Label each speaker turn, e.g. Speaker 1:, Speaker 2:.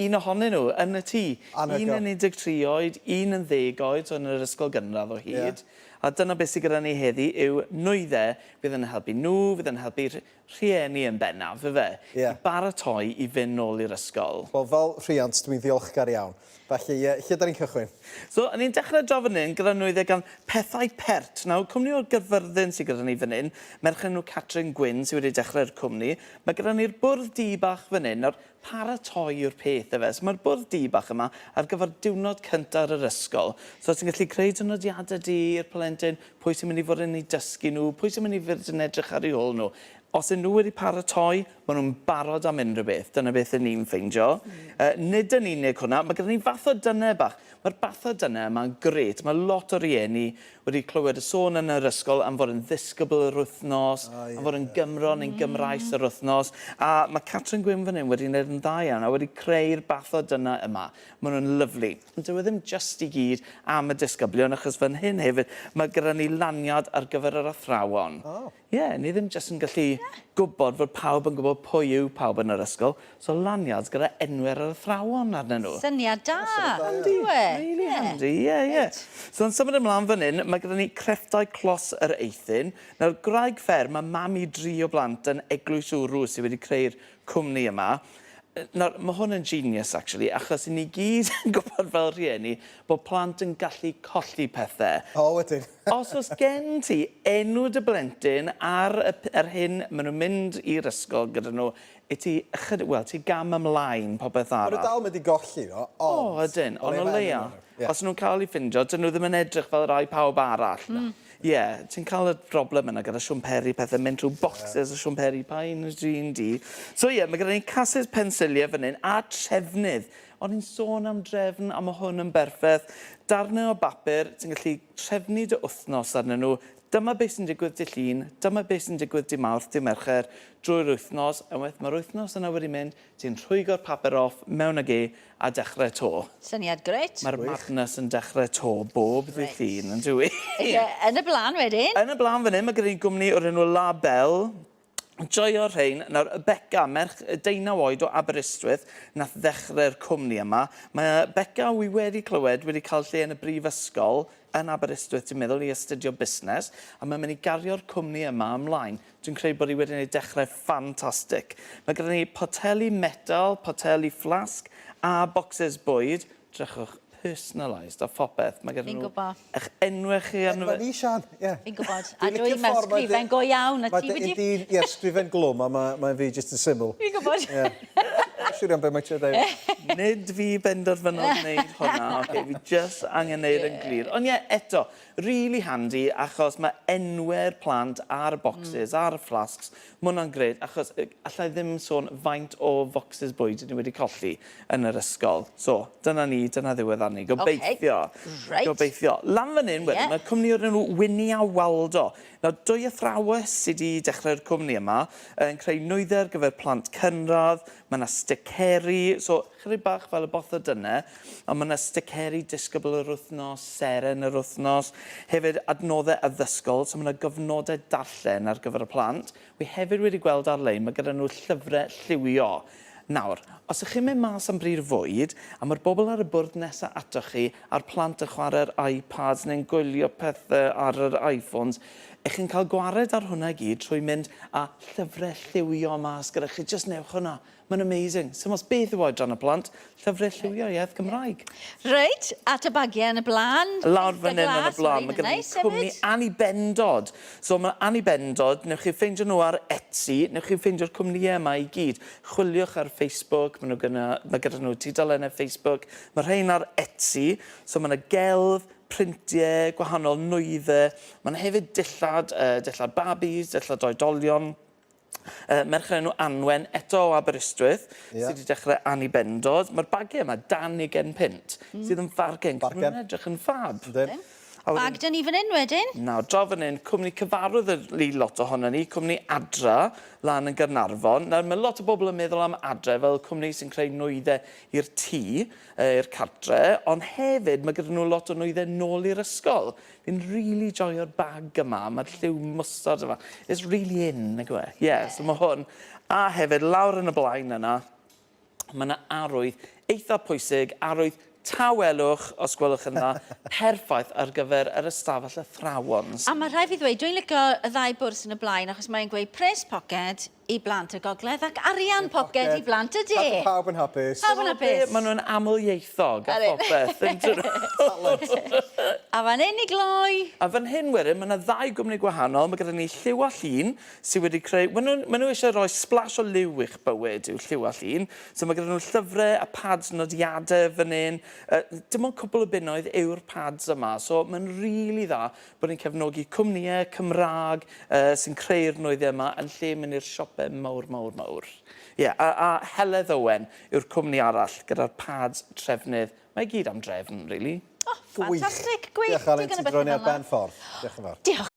Speaker 1: Un ohonyn nhw yn y tŷ.
Speaker 2: Anhygoel.
Speaker 1: Un yn 13 oed, un yn ddeg oed, so yn yr ysgol gynradd o hyd. A dyna beth sydd gyda ni heddi yw nwyddau fydd yn helpu nhw, fydd yn helpu rhieni yn bennaf, ife?
Speaker 2: Ie.
Speaker 1: I baratoi i fynd nôl i'r ysgol.
Speaker 2: Wel, fel rhiant, dwi'n ddiolchgar iawn. Felly, lle 'da ni'n cychwyn?
Speaker 1: So, o'n i'n dechrau draw fan hyn gyda nwyddau gan Pethau Pert. Nawr, cwmni o'r Gaerfyrddin sydd gyda ni fan hyn. Merch enw Catrin Gwyn sydd wedi dechrau'r cwmni. Mae gyda ni'r bwrdd du bach fan hyn. Nawr, Paratoi yw'r peth ife. So mae'r bwrdd du bach yma ar gyfer diwrnod cynta'r yr ysgol. So ti'n gallu creu dy nodiadau di i'r plentyn, pwy sy'n mynd i fod yn eu dysgu nhw, pwy sy'n mynd i fod yn edrych ar eu hôl nhw. Os ŷn nhw wedi paratoi, maen nhw'n barod am unrhyw beth. Dyna beth ŷn ni'n ffeindio. Uh, nid yn unig hwnna, mae gyda ni fathodynnau bach. Mae'r bathodynnau yma'n grêt. Mae lot o rieni wedi clywed y sôn yn yr ysgol am fod yn ddisgybl yr wythnos, oh, yeah. am fod yn Gymro neu'n Gymraes yr wythnos, a mae Catrin Gwyn fan hyn wedi gwneud yn dda iawn a wedi creu'r bathodynnau yma. Maen nhw'n lyfli. Ond dyw e ddim jyst i gyd am y disgyblion, achos fan hyn hefyd mae gyda ni laniad ar gyfer yr athrawon.
Speaker 2: Oh.
Speaker 1: Ie, yeah, ni ddim jyst yn gallu gwybod fod pawb yn gwybod pwy yw pawb yn yr ysgol, so lanyards gyda enwau'r yr athrawon arnyn nhw.
Speaker 3: Syniad da!
Speaker 1: Handi, really handi, ie, ie. So yn symud ymlaen fan hyn, mae gyda ni crefftau clos yr Eithin. Nawr, gwraig fferm, mae mam i dri o blant yn Eglwys Wrw sydd wedi creu'r cwmni yma. Nawr, mae hwn yn genius, actually, achos 'y ni gyd yn gwybod fel rhieni bod plant yn gallu colli pethau.
Speaker 2: O, wedyn.
Speaker 1: Os oes gen ti enw dy blentyn ar y yr hyn maen nhw'n mynd i'r ysgol gyda nhw, i ti ychydig, wel, ti gam ymlaen popeth arall.
Speaker 2: Maen nhw dal mynd i golli nhw, ond...
Speaker 1: O, ydyn, ond o leia, os nhw'n cael eu ffindio, dyn nhw ddim yn edrych fel rai pawb arall. Ie, ti'n cael y broblem yna gyda siwmperi, pethau mynd trwy bocsys o siwmperi, pa un ydw i'n di? So ie, mae gyda ni casys pensiliau fan hyn a trefnydd. O'n i'n sôn am drefn a mae hwn yn berffaith. Darnau o bapur, ti'n gallu trefnu dy wythnos arnyn nhw. Dyma beth sy'n digwydd dy Llun, dyma beth sy'n digwydd dy Mawrth, dy Mercher, drwy'r wythnos. A unwaith mae'r wythnos yna wedi mynd, ti'n rhwygo'r papur off mewn ag e a dechrau 'to.
Speaker 3: Syniad grêt.
Speaker 1: Mae'r madness yn dechrau 'to bob ddydd Llun, yn dyw 'i?
Speaker 3: Ie, yn y blaen wedyn.
Speaker 1: Yn y blaen fan hyn, mae gyda ni gwmni o'r enw La Belle. Joio'r rhein. Nawr, Beca, merch deunaw oed o Aberystwyth, nath ddechrau'r cwmni yma. Mae Beca, wi wedi clywed, wedi cael lle yn y brifysgol yn Aberystwyth, dwi'n meddwl, i astudio busnes, a mae'n mynd i gario'r cwmni yma ymlaen. Dwi'n credu bod hi wedi gwneud dechrau ffantastig. Mae gyda ni poteli metal, poteli fflasg a bocsys bwyd. Drychwch, personalised a phopeth. Mae gyda
Speaker 3: Fi'n
Speaker 1: nhw
Speaker 3: gwbo.
Speaker 1: eich enwau chi arno fe.
Speaker 2: Mae ni, Sian, ie.
Speaker 3: Fi'n gwybod. A dwi, mae'r sgrifen go iawn. A ti wedi...
Speaker 2: Mae dy, ie, sgrifen glwm, a mae, mae fi jyst yn syml.
Speaker 3: Fi'n gwybod.
Speaker 2: Ie. Siwr iawn be mae'n trio dweud.
Speaker 1: Nid fi benderfynodd wneud hwnna, okay, fi jyst angen wneud yn glir. Ond ie, eto, Rili handi achos ma' enwe'r plant ar y bocsys, ar y fflasgs, ma' hwnna'n grêt achos yy alla i ddim sôn faint o focsys bwyd 'dyn ni wedi colli yn yr ysgol. So, dyna ni, dyna ddiwedd arni. Gobeithio.
Speaker 3: Reit.
Speaker 1: Gobeithio. Lan fan 'yn wedyn, ma' cwmni o'r enw Winnie a Waldo. Nawr, dwy athrawes sy 'di dechrau'r cwmni yma, yn creu nwyddau ar gyfer plant cynradd, ma' 'na sticeri, so Chydig bach fel y bathodynnau, ond mae yna sticeri disgybl yr wythnos, seren yr wythnos, hefyd adnoddau addysgol, so mae yna gyfnodau darllen ar gyfer y plant. Wi hefyd wedi gweld ar-lein, mae gyda nhw llyfrau lliwio. Nawr, os ych chi'n mynd mas am bryd o fwyd, a mae'r bobl ar y bwrdd nesa atoch chi, a'r plant yn chwarae'r iPads neu'n gwylio pethau ar yr iPhones, ych chi'n cael gwared ar hwnna i gyd trwy mynd â llyfrau lliwio mas gyda chi. Jyst newch hwnna. Mae'n amazing. Sim ots beth yw oedran y plant, llyfrau lliwio iaith Gymraeg.
Speaker 3: Reit, at y bagiau yn y blaen.
Speaker 1: Lawr fan hyn yn y blaen, mae gennym ni cwmni Annibendod. So mae Annibendod, newch chi ffeindio nhw ar Etsy, newch chi ffeindio'r cwmnïau yma i gyd. Chwiliwch ar Facebook, maen nhw gyda, mae gyda nhw tudalennau Facebook. Mae rhain ar Etsy, so mae yna gelf, printiau, gwahanol nwyddau. Mae yna hefyd dillad, uh, dillad babis, dillad oedolion. Merch o'r enw Anwen, eto o Aberystwyth, yeah. sydd wedi dechrau annibendod. Mae'r bagiau yma dan 20 punt, sydd yn fargen.
Speaker 2: Bargen.
Speaker 1: Mae'n edrych yn ffab.
Speaker 2: Yndyn.
Speaker 3: Bag dyn ni fan hyn wedyn?
Speaker 1: Nawr, draw fan hyn, cwmni cyfarwydd i lot ohono ni, cwmni Adra, lan yn Gaernarfon. Nawr, mae lot o bobl yn meddwl am Adra fel cwmni sy'n creu nwyddau i'r tŷ, i'r cartre, ond hefyd mae gyda nhw lot o nwyddau nôl i'r ysgol. Fi'n rili joio'r bag yma, ma'r lliw mwstard yma. It's really in, nag yw e? Ie, so ma' hwn. A hefyd, lawr yn y blaen yna, ma' 'na arwydd eitha pwysig, arwydd tawelwch, os gwelwch yn dda, perffaith ar gyfer yr ystafell athrawon.
Speaker 3: A mae rhaid fi ddweud, dwi'n licio y ddau bwrs yn y blaen achos mae'n gweud pres poced i blant y gogledd ac arian poced i blant y de.
Speaker 2: Cadw pawb yn hapus.
Speaker 3: Pawb yn hapus.
Speaker 1: Maen nhw'n amlieithog a phopeth. Yn dyn nhw?
Speaker 3: A fan hyn i gloi.
Speaker 1: A fan hyn wedyn, mae yna ddau gwmni gwahanol. Mae gyda ni Lliw a Llun, sydd wedi creu... Maen nhw'n maen nhw eisiau rhoi splash o liw i'ch bywyd, yw Lliw a Llun. So mae gyda nhw llyfrau a pads nodiadau fan hyn. Uh, dim ond cwpl o bunnoedd yw'r pads yma, so mae'n rili really dda bod ni'n cefnogi cwmnïau Cymraeg uh, sy'n creu'r nwyddau yma yn lle mynd i'r siopau mawr, mawr, mawr. Ie, yeah, a, a Heledd Owen yw'r cwmni arall gyda'r pads trefnydd. Mae i gyd am drefn, really.
Speaker 3: Oh, ffantastig, gwych.
Speaker 2: Diolch, Alun, ti'n droi ni ar ben ffordd. Diolch yn fawr.
Speaker 3: Diolch.